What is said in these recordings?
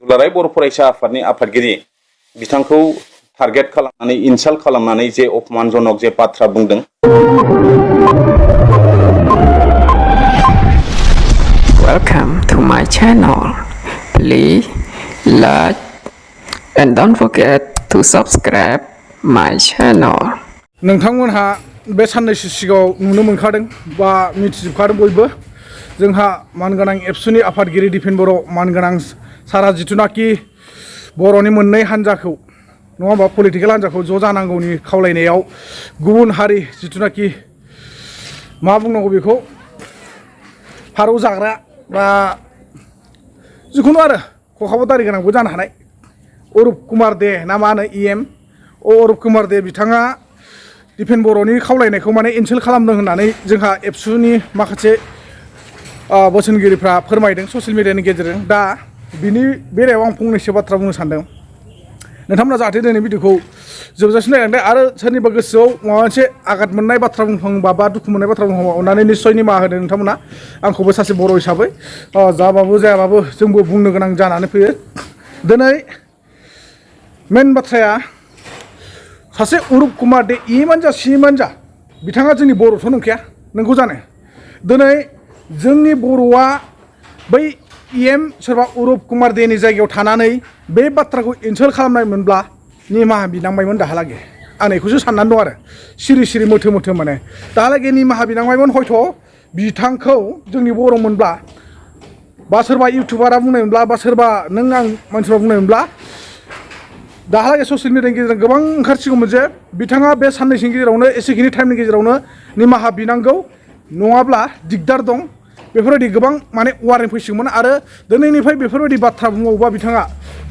दुलाराय बर' फरायसा आफादनि आफादगिरि बिथांखौ टारगेट खालामनानै इनसाल्ट खालामनानै जे अपमानजनक जे बाथ्रा बुंदों। Welcome to my channel. Please like and don't forget to subscribe my channel. नोंथांमोनहा बे साननैसो सिगाङाव नुनो मोनखादों बा मिथिजोबखादों बयबो जोंहा मानगोनां एबसुनि आफादगिरि दिपेन बर' मानगोनां सारा जिथुनाखि बर'नि मोननै हान्जाखौ नङा होमबा पलिटिकेल हान्जाखौ ज' जानांगौनि खावलायनायाव गुबुन हारि जिथुनाखि मा बुंनांगौ बेखौ फारौ जाग्रा बा जिखुनु आरो खखाबाव दारि गोनांबो जानो हानाय अरुप कुमार दे ना मा होनो EM अरुप कुमार दे बिथाङा दिपेन बर'नि खावलायनायखौ माने इनसाल्ट खालामदों होननानै जोंहा एबसुनि माखासे बोसोनगिरिफ्रा फोरमायदों ससियेल मिडियानि गेजेरजों। दा बिनि बेलायाव आं फंनैसो बाथ्रा बुंनो सानदों। नोंथांमोना जाहाथे दिनै भिडिअखौ जोबजासिम नायलांदो आरो सोरनिबा गोसोआव माबा मोनसे आघात मोननाय बाथ्रा बुंफ्लांबा बा दुखु मोननाय बाथ्रा बुंफ्लांबा अननानै निस्सय निमाहा होदो नोंथांमोना। आंखौबो सासे बर' हिसाबै जाबाबो जायाबाबो जोंबो बुंनो गोनां जानानै फैयो। दिनै मेन बाथ्राया सासे अरुप कुमार दे EMआनो जा CMआनो जा बिथाङा जोंनि बर'थ' नंखाया नोंगौ जानो। दिनै जोंनि बर'आ बै EM सोरबा अरुप कुमार देनि जायगायाव थानानै बे बाथ्राखौ इनसाल्ट खालामनायमोनब्ला निमाहा बिनांबायमोन दाहालागै आं बेखौसो साननानै दं आरो सिरि सिरि मोथो मोथो माने दाहालागै निमाहा बिनांबायमोन हयथ' बिथांखौ जोंनि बर' मोनब्ला बा सोरबा इउटुबारा बुंनायमोनब्ला बा सोरबा नों आं मानसिफ्रा बुंनायमोनब्ला दाहालागै ससियेल मिडियानि गेजेरजों गोबां ओंखारसिगौमोन जे बिथाङा बे साननैसोनि गेजेरावनो एसेखिनि टाइमनि गेजेरावनो निमाहा बिनांगौ नङाब्ला दिगदार दं बेफोरबायदि गोबां माने वार्निं फैसिगौमोन। आरो दिनैनिफ्राय बेफोरबायदि बाथ्रा बुंबावोबा बिथाङा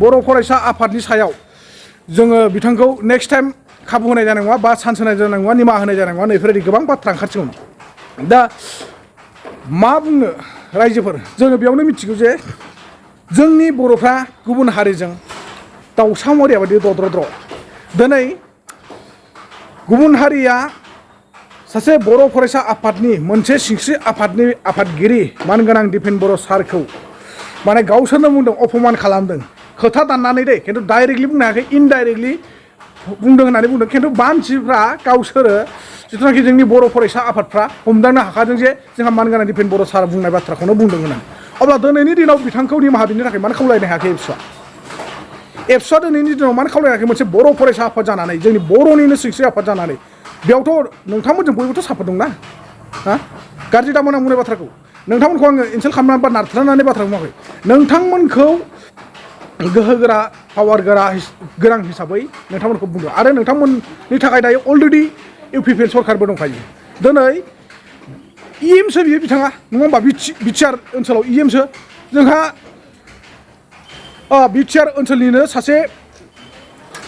बर' फरायसा आफादनि सायाव जोङो बिथांखौ नेक्स्ट टाइम खाबु होनाय जानाय नङा बा चान्स होनाय जानाय नङा निमाहा होनाय जानाय नङा बेफोरबायदि गोबां बाथ्रा ओंखारसिगौमोन। दा मा बुंनो रायजोफोर जोङो बेयावनो मिथिगौ जे जोंनि बर'फ्रा गुबुन हारिजों दाउसा मरिया बायदि दद्रद्र'। दिनै गुबुन हारिया सासे बर' फरायसा आफादनि मोनसे सिंस्रि आफादनि आफादगिरि मानगोनां दिपेन बर' सारखौ माने गावसोरनो बुंदों अपमान खालामदों खोथा दाननानै दे खिन्थु डाइरेक्टलि बुंनो हायाखै इनडाइरेक्टलि बुंदों होननानै बुंदों। खिन्थु मानसिफ्रा गावसोरो जिथुनाखि जोंनि बर' फरायसा आफादफ्रा हमदांनो हाखादों जे जोंहा मानगोनां दिपेन बर' सार बुंनाय बाथ्राखौनो बुंदों होननानै। अब्ला दिनैनि दिनाव बिथांखौ निमाहा बिनो थाखाय मानो खावलायनो हायाखै एबसुआ दिनैनि दिनाव मानो खावलायाखै मोनसे बर' फरायसा आफाद जानानै जोंनि बर'निनो सिंस्रि आफाद जानानै बेयावथ' नोंथांमोनजों बयबोथ' सापर्ट दंना गाज्रि दामोना बुंनाय बाथ्राखौ नोंथांमोनखौ आङो इनसाल्ट खालामनानै बा नारथ्रायनानै बाथ्रा बुङाखै। नोंथांमोनखौ गोहोगोरा पावार गोनां हिसाबै नोंथांमोनखौ बुंदों आरो नोंथांमोननि थाखाय दायो अलरेडि UPPL सरकारबो दंखायो। दिनै EMसो बियो बिथाङा नङा होमबा बिटिआर ओनसोलाव EMसो जोंहा बिटिआर ओनसोलनिनो सासे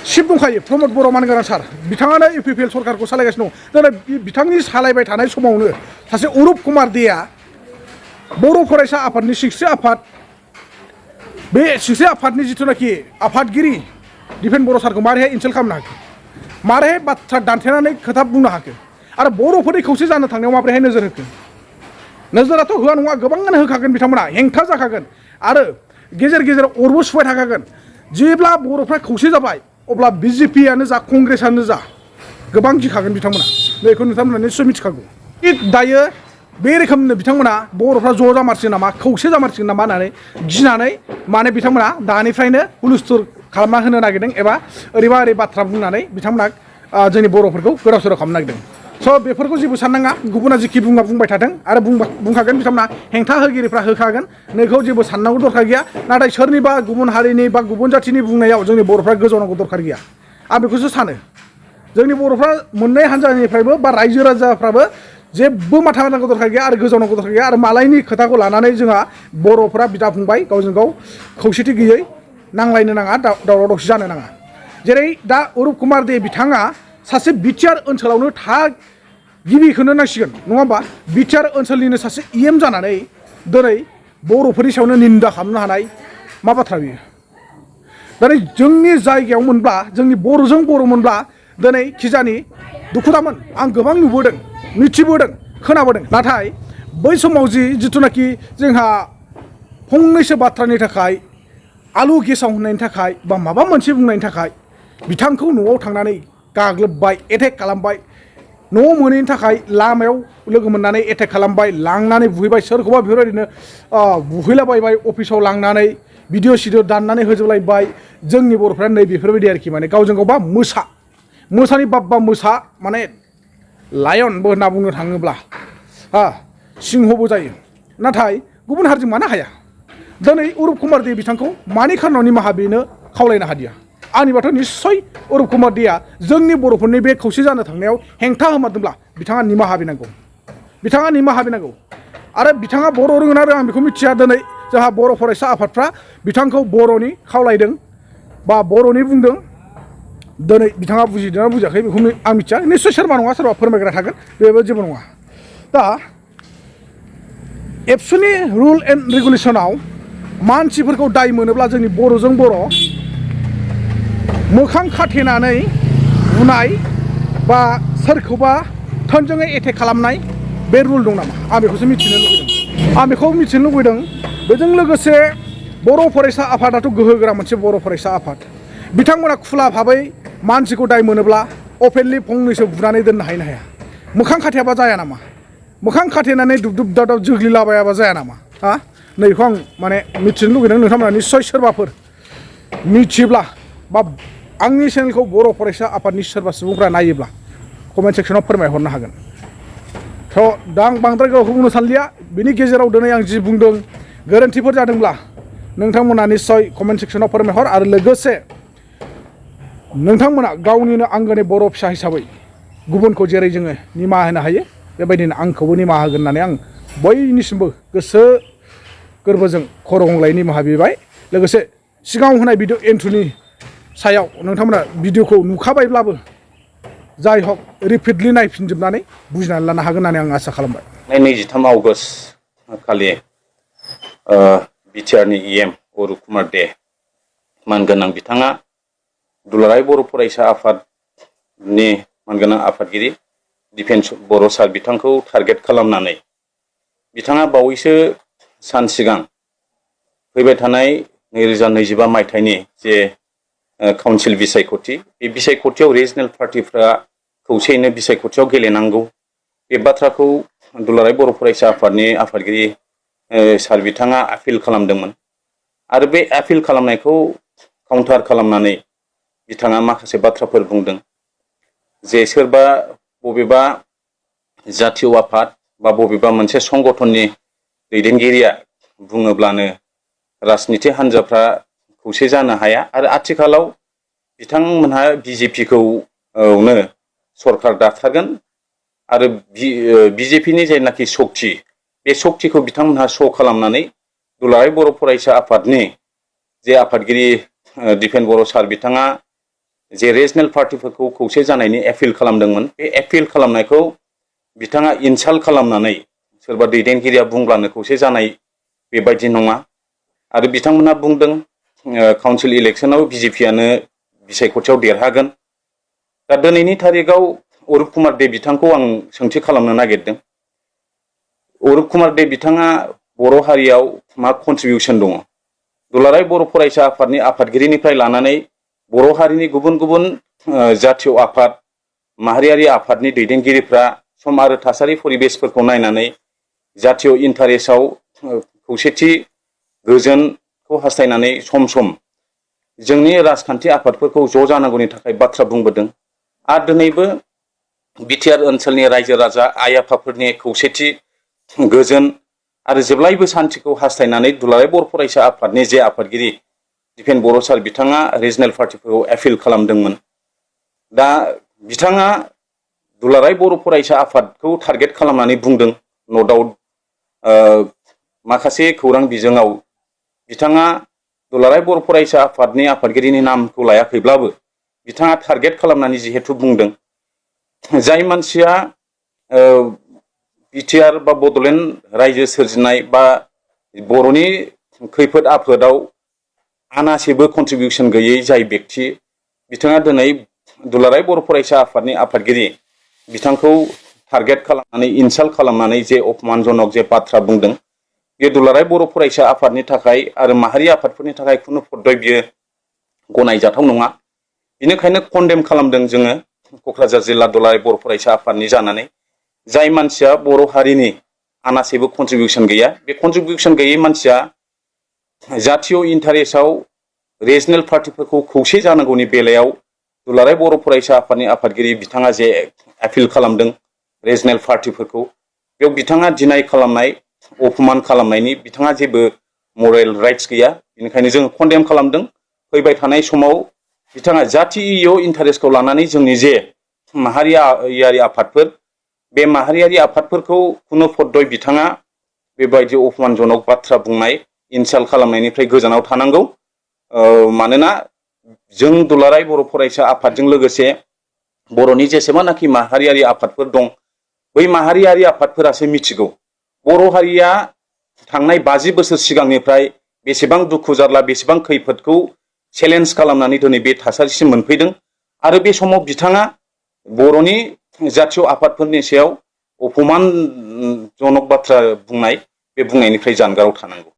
चिफ दंखायो प्रमद बर' मानगोनां सार बिथाङानो UPPL सरकारखौ सालायगासिनो दं। दिनै बिथांनि सालायबाय थानाय समावनो सासे अरुप कुमार देआ बर' फरायसा आफादनि सिंस्रि आफाद बे सिंस्रि आफादनि जिथुनाखि आफादगिरि दिपेन बर' सारखौ मारैहाय इनसाल्ट खालामनो हाखो मारैहाय बाथ्रा दानथेनानै खोथा बुंनो हाखो आरो बर'फोरनि खौसे जानो थांनायाव माबोरैहाय नोजोर होखो। नोजोराथ' होआ नङा गोबाङानो होखागोन बिथांमोना हेंथा जाखागोन आरो गेजेर गेजेर अरबो सुबाय थाखागोन। जेब्ला बर'फ्रा खौसे जाबाय अब्ला BJPआनो जा कंग्रेसआनो जा गोबां गिखागोन बिथांमोना बेखौ नोंथांमोना निस्सय मिथिखागौ। दायो बे रोखोमनो बिथांमोना बर'फ्रा ज' जामारसिगोन नामा खौसे जामारसिगोन नामा होननानै गिनानै माने बिथांमोना दानिफ्रायनो हुलुस्थुल खालामना होनो नागिरदों एबा ओरैबा ओरै बाथ्रा बुंनानै बिथांमोना जोंनि बर'फोरखौ गोदाव सोराव खालामनो नागिरदों। स' बेफोरखौ जेबो साननाङा गुबुना जिखि बुंबाय थादों आरो बुंखागोन बिथांमोना हेंथा होगिरिफ्रा होखागोन नोंखौ जेबो साननांगौ दरखार गैया। नाथाय सोरनिबा गुबुन हारिनि बा गुबुन जाथिनि बुंनायाव जोंनि बर'फ्रा गोजावनांगौ दरखार गैया आं बेखौसो सानो। जोंनि बर'फ्रा मोननै हान्जानिफ्रायबो बा रायजो राजाफ्राबो जेबो माथा होनांगौ दरखार गैया आरो गोजावनांगौ दरखार गैया आरो मालायनि खोथाखौ लानानै जोंहा बर'फ्रा बिदा फंबाय गावजों गाव खौसेथि गैयै नांलायनो नाङा दावराव दावसि जानो नाङा। जेरै दा अरुप कुमार दे बिथाङा सासे बिटिआर ओनसोलावनो गिबिखौनो नांसिगोन नङा होमबा बिटिआर ओनसोलनिनो सासे EM जानानै दिनै बर'फोरनि सायावनो निन्दा खालामनो हानाय मा बाथ्रा बियो। दिनै जोंनि जायगायाव मोनब्ला जोंनि बर'जों बर' मोनब्ला दिनै खिजानि दुखु दामोन आं गोबां नुबोदों मिथिबोदों खोनाबोदों। नाथाय बै समाव जिथुनाखि जोंहा फंनैसो बाथ्रानि थाखाय आलु गेसाव होननायनि थाखाय बा माबा मोनसे बुंनायनि थाखाय बिथांखौ न'आव थांनानै गाग्लोबबाय एटेक खालामबाय न'आव मोनैनि थाखाय लामायाव लोगो मोननानै एटेक खालामबाय लांनानै बुहैबाय सोरखौबा बेफोरबायदिनो बुहैलाबायबाय अफिसाव लांनानै भिडिअ सिडिअ दाननानै होजोबलायबाय जोंनि बर'फ्रा नै बेफोरबायदि आरोखि माने गावजों गाव बा मोसानि बाब्बा मोसा माने लायनबो होनना बुंनो थाङोब्ला सिंहबो जायो नाथाय गुबुन हारिजों मानो हाया दिनै अरुप कुमार दे बिथांखौ मानि खारनाव निमाहा बिनो खावलायनो हादिया आंनिबाथ' निस्सय अरुप कुमार देआ जोंनि बर'फोरनि बे खौसे जानो थांनायाव हेंथा होमारदोंब्ला बिथाङा निमाहा बिनांगौ आरो बिथाङा बर' रोङोना रोङा आं बेखौ मिथिया दिनै जोंहा बर' फरायसा आफादफ्रा बिथांखौ बर'नि खावलायदों बा बर'नि बुंदों दिनै बिथाङा बुजिदोंना बुजियाखै बेखौ आं मिथिया निस्सय सोरबा नङा सोरबा फोरमायग्रा थागोन बेबो जेबो नङा दा एबसुनि रुल एन्ड रेगुलेसनाव मानसिफोरखौ दाय मोनोब्ला जोंनि बर'जों बर' मोखां खाथेनानै बुनाय बा सोरखौबा थोंजोङै एटेक खालामनाय बे रुल दं नामा आं बेखौसो मिथिनो लुबैदों बेजों लोगोसे बर' फरायसा आफादाथ' गोहोगोरा मोनसे बर' फरायसा आफाद बिथांमोना खुला भाबै मानसिखौ दाय मोनोब्ला अपेनलि फंनैसो बुनानै दोननो हाया मोखां खाथेयाबा जाया नामा मोखां खाथेनानै दुब दाब जोग्लिलाबायाबा जाया नामा नैखौ आं माने मिथिनो लुगैदों नोंथांमोना निस्सय सोरबाफोर मिथियोब्ला बा आंनि चेनेलखौ बर' फरायसा आफादनि सोरबा सुबुंफ्रा नायोब्ला कमेन्ट सेक्सनाव फोरमायहरनो हागोन थ' दा आं बांद्राय गावखौ बुंनो सानलिया बिनि गेजेराव दिनै आं जि बुंदों गोरोन्थिफोर जादोंब्ला नोंथांमोना निस्सय कमेन्ट सेक्सनाव फोरमायहर आरो लोगोसे नोंथांमोना गावनिनो आंगोनि बर' फिसा हिसाबै गुबुनखौ जेरै जोङो निमाहा होनो हायो बेबायदिनो आंखौबो निमाहा होगोन होननानै आं बयनिसिमबो गोसो गोरबोजों खर' गंग्लायै निमाहा बिबाय लोगोसे सिगाङाव होनाय भिडिअ एन्ट्रिनि सायाव नोंथांमोना भिडिअखौ नुखाबायब्लाबो जाय हक रिपिटलि नायफिनजोबनानै बुजिनानै लानो हागोन होननानै आं आसा खालामबाय 23 आगस्ट खालि बिटिआरनि EM अरुप कुमार दे मानगोनां बिथाङा दुलाराय बर' फरायसा आफादनि मानगोनां आफादगिरि डिफेन्स बर' सार बिथांखौ टारगेट खालामनानै बिथाङा बावैसो सान सिगां फैबाय थानाय 2025 मायथाइनि जे काउन्सिल बिसायख'थि बे बिसायख'थियाव रिजनेल पार्टिफ्रा खौसेयैनो बिसायख'थियाव गेलेनांगौ बे बाथ्राखौ दुलाराय बर' फरायसा आफादनि आफादगिरि सार बिथाङा आपिल खालामदोंमोन आरो बे आपिल खालामनायखौ काउन्टार खालामनानै बिथाङा माखासे बाथ्राफोर बुंदों जे सोरबा बबेबा जातीय आफाद बा बबेबा मोनसे संगठननि दैदेनगिरिया बुङोब्लानो राजनिति हान्जाफ्रा खौसे जानो हाया आरो आथिखालाव बिथांमोनहा बिजेपिखौनो सरकार दाथारगोन आरो बिजेपिनि जायनाखि सक्ति बे सक्तिखौ बिथांमोनहा श' खालामनानै दुलाराय बर' फरायसा आफादनि जे आफादगिरि दिपेन बर' सार बिथाङा जे रिजनेल पार्टिफोरखौ खौसे जानायनि एपिल खालामदोंमोन बे एपिल खालामनायखौ बिथाङा इनसाल्ट खालामनानै सोरबा दैदेनगिरिया बुंब्लानो खौसे जानाय बेबायदि नङा आरो बिथांमोनहा बुंदों काउन्सिल इलेक्सनाव बिजेपियानो बिसायख'थियाव देरहागोन दा दिनैनि थारिखआव अरुप कुमार दे बिथांखौ आं सोंथि खालामनो नागिरदों अरुप कुमार दे बिथाङा बर' हारियाव मा कन्ट्रिबिउसन दङ दुलाराय बर' फरायसा आफादनि आफादगिरिनिफ्राय लानानै बर' हारिनि गुबुन गुबुन जातीय आफाद माहारियारि आफादनि दैदेनगिरिफ्रा सम आरो थासारि परिबेसफोरखौ नायनानै जातीय इन्टारेस्टआव खौसेथि गोजोनखौ हास्थायनानै सम सम जोंनि राजखान्थि आफादफोरखौ ज' जानांगौनि थाखाय बाथ्रा बुंबोदों आरो दिनैबो बिटिआर ओनसोलनि रायजो राजा आइ आफाफोरनि खौसेथि गोजोन आरो जेब्लायबो सान्थिखौ हास्थायनानै दुलाराय बर' फरायसा आफादनि जे आफादगिरि दिपेन बर' सार बिथाङा रिजनेल पार्टिफोरखौ एपिल खालामदोंमोन दा बिथाङा दुलाराय बर' फरायसा आफादखौ टारगेट खालामनानै बुंदों नो डाउट माखासे खौरां बिजोङाव बिथाङा दुलाराय बर' फरायसा आफादनि आफादगिरिनि नामखौ लायाखैब्लाबो बिथाङा टारगेट खालामनानै जिहेतु बुंदों जाय मानसिया बिटिआर बा बड'लेण्ड रायजो सोरजिनाय बा बर'नि खैफोद आफोदाव आनासेबो कन्ट्रिबिउसन गैयै जाय बेक्ति बिथाङा दिनै दुलाराय बर' फरायसा आफादनि आफादगिरि बिथांखौ टारगेट खालामनानै इनसाल्ट खालामनानै जे अपमानजनक जे बाथ्रा बुंदों बे दुलाराय बर' फरायसा आफादनि थाखाय आरो माहारि आफादफोरनि थाखाय खुनु पद्धय बियो गनायजाथाव नङा। बेनिखायनो कन्डेम खालामदों जोङो क'क्राझार जिल्ला दुलाराय बर' फरायसा आफादनि जानानै, जाय मानसिया बर' हारिनि आनासेबो कन्ट्रिबिउसन गैया, बे कन्ट्रिबिउसन गैयै मानसिया जातीय इन्टारेस्टआव रिजनेल पार्टिफोरखौ खौसे जानांगौनि बेलायाव दुलाराय बर' फरायसा आफादनि आफादगिरि बिथाङा जे आपिल खालामदों रिजनेल पार्टिफोरखौ, बेयाव बिथाङा डिनाय खालामनाय, अपमान खालामनायनि बिथाङा जेबो मरेल राइट्स गैया। बेनिखायनो जों कन्डेम खालामदों। फैबाय थानाय समाव बिथाङा जातीय इन्टारेस्टखौ लानानै जोंनि जे माहारियारि आफादफोर, बे माहारियारि आफादफोरखौ खुनु पद्धय बिथाङा बेबायदि अपमानजनक बाथ्रा बुंनाय, इनसाल्ट खालामनायनिफ्राय गोजानाव थानांगौ। मानोना जों दुलाराय बर' फरायसा आफादजों लोगोसे बर'नि जेसेबांनाखि माहारियारि आफादफोर दं, बै माहारियारि आफादफोरासो मिथिगौ बर' हारिया थांनाय 50 बोसोर सिगांनिफ्राय बेसेबां दुखु जारला, बेसेबां खैफोदखौ चेलेन्ज खालामनानै दिनै बे थासारिसिम मोनफैदों। आरो बे समाव बिथाङा बर'नि जातीय आफादफोरनि सायाव अपमानजनक बाथ्रा बुंनाय, बे बुंनायनिफ्राय जानगाराव थानांगौ।